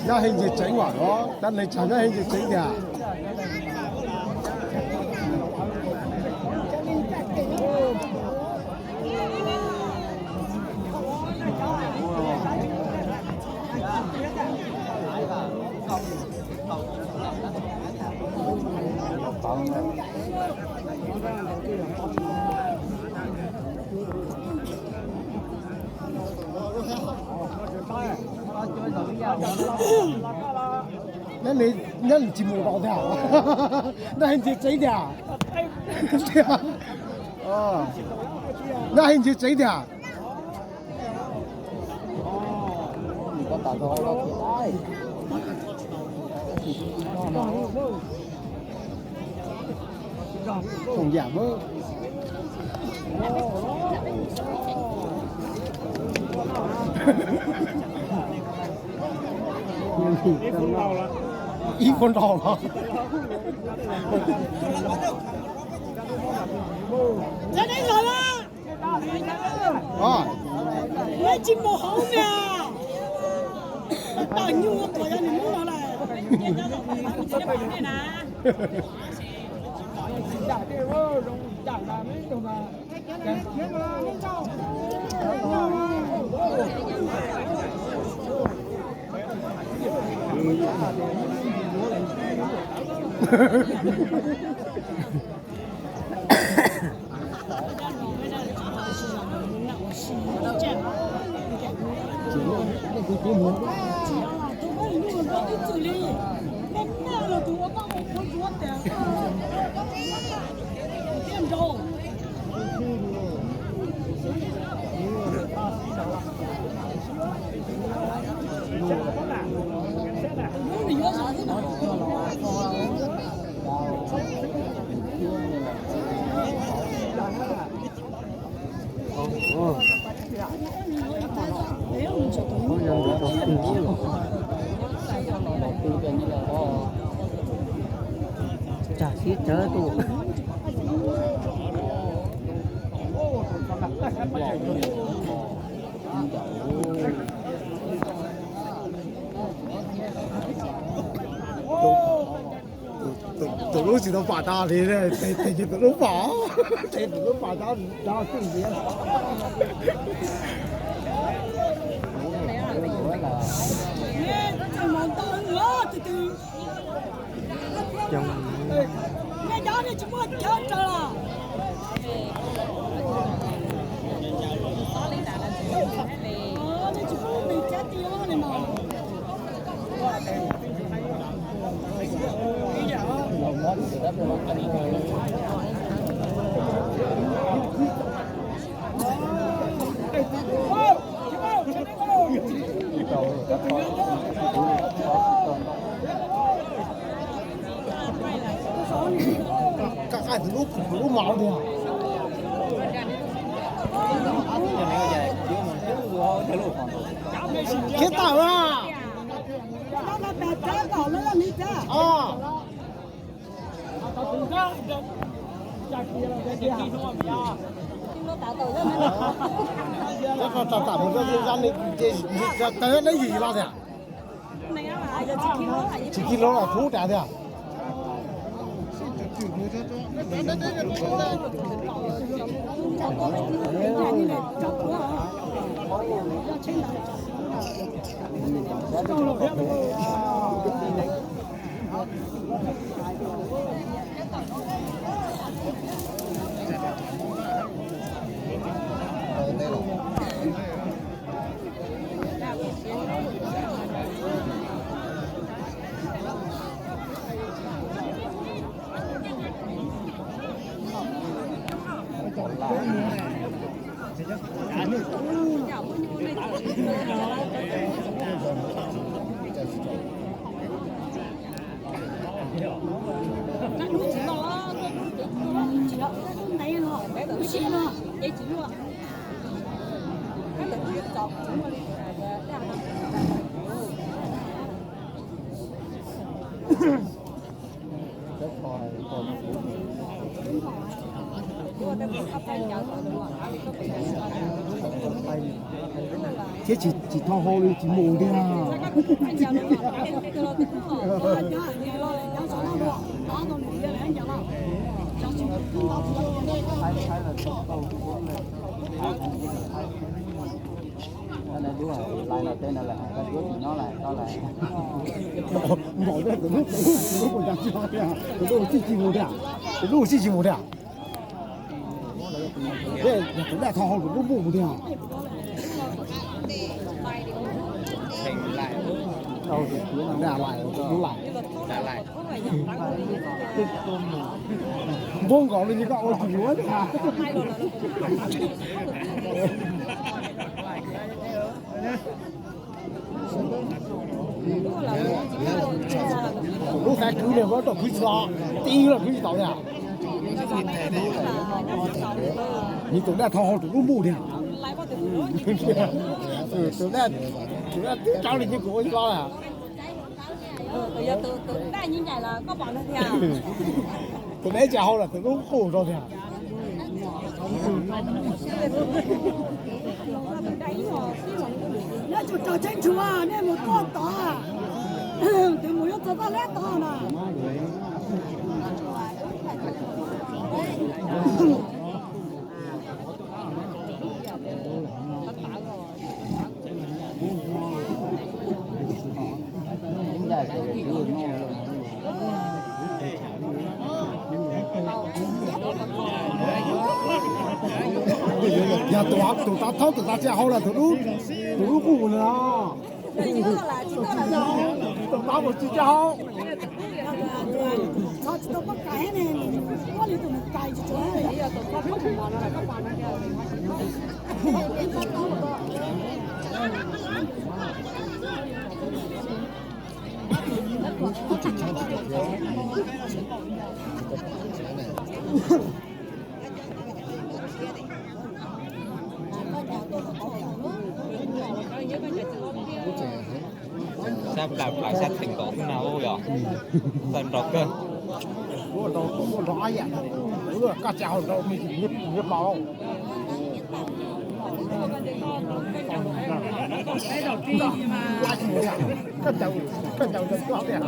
Nyob heev ntsis tseeb vam los, tab neeg tsam nyob heev ntsis tseeb tiag. Nyob li tsis mus rau tiag, nyob heev ntsis tseeb tiag. Nyob heev ntsis tseeb tiag. Thoom yam mas. Ib puas nrau los. Tsis mus hauv na. Tag nyuj tuaj yog nws lub no lawm. Tsam sib tsawv tus. Tus lub tsis tau pam tas li, tes ces tus lub pom, tes tus lub pom tas tas xwb ntxiv. Koj qaij tus lub, tus lub mom tiag. Khiav tawm a. Tam tam mus rau zej zog ne, ces tawg deb yim los tiag. Tsis kiag los thub tas tiag. Thiab tsis, tsis tho hau li tsis mus tiag. Npaum tus lub, tus lub, tus lub tsis mus tiag, tus lub tsis mus tiag. Yog tus daj tho hau tus lub npuj mus tiag. Daj lais, lub lais. Npog nkaus li koj ua tsis yuav tiag. Tus lub xav khwv li, ua rau khwv tsis tau, tib los khwv tsis tau li. Nws tus daj tho hau tus lub npuj tiag. Tus daj, tus daj twb rau li ces kuv ua tsis tau li. Tus daj tsis hau lawm tus lub qus rau tiag. Neb tsum raws tseeb tshuav, nej mus tuaj tod, tus mus yuav txog txoj leb tod na. Yog tus, tus tav thaub tus tav tsis hau lawm tus lub, tus lub qus no. Tus tav mus tsis tsis hau. Sab plas plas sab theem nkaus xwb na yom. Tawm nrov kawg. Muaj nrov ob yam, koj tsis hau nrov me ntsis nyiab plos. Koj caum, koj caum koj tiag.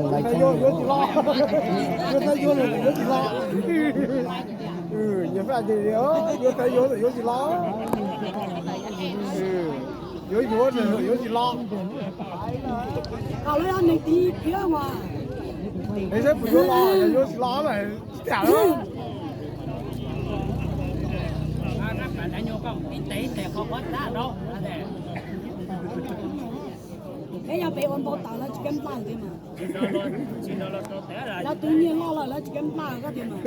Yuav tsis los, yuav tsis los, yuav tsis los, yuav yuav, yuav tsis los. Es puas yuav los, yog yuav tsis los mas tsis tham lawm. Peb yog peb ua npau taws lawv tsis kam nplaj tiag mas. Lawv tus nyiag loj lawm lawv tsis kam nplaj koj tiag mas.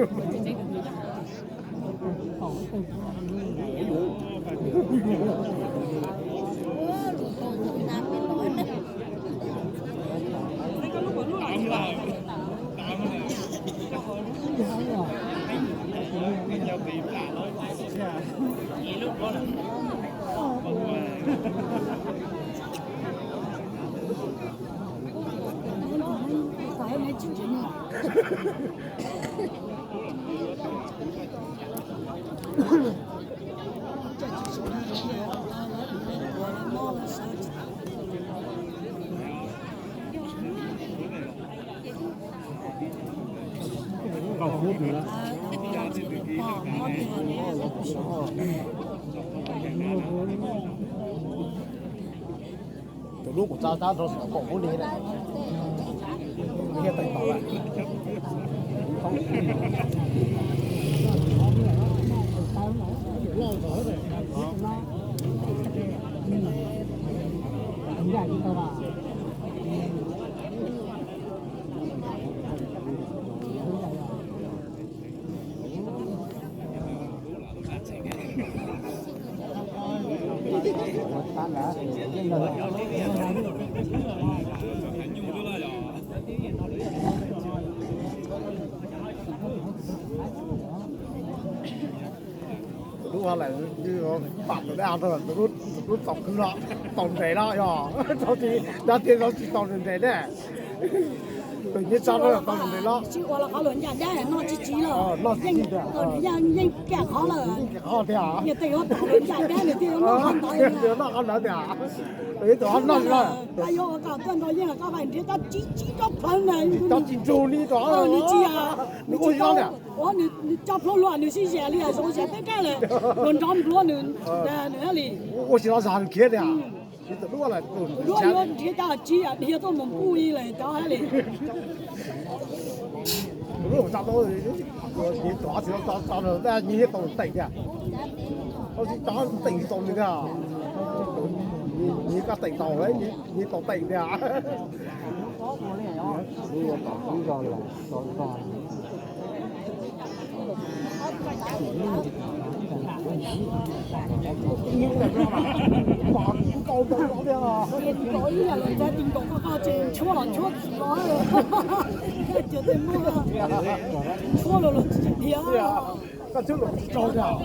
Tus lub kuv tsa tab rau tom hub li na. Thiaj teem tau lawm. Tus lub ha lawm, pam tus dab rau, tus lub txaus kwv no, tau nres no yog, dab tiag no tsis tau nres ne. Tus nyiaj tsa rau tau nres no. Tsis ua los qhov luag ncaj dab noj tsis tsis los. Noj tsis tsis tiag. Yeej kiag qhov lawm. Qhov tiag. Yog tej yuav tau luag ncaj dab nws thiaj yuav noj qhov ntawd. Noj qhov ntawd tiag. Tus yuav tus noj los. Koj yuav ua kom tuaj nrog yeej los koj hais nrhiav cov tsis tsis tsob plawv na. Cov tsis nrug li rov. Nws tsis yog, nws tsis tau. Ua nws cov plawv luaj nws sib zam li zoo zam peb rab lawm. Luag nrov npluav nws, nws li. Ua tsis tau zam nws khiav tiag. Duab yuav nrhiav cov tsis dhia tuaj mus npuj li lawm cov hab li. Nyias tau teem tiag. Tau tsis tau teem tau li tiag. Nyias koj teem tau, nyias tau teem tiag. Tshuab los tshuab tsis dhia. Koj tshuab los tsis tau.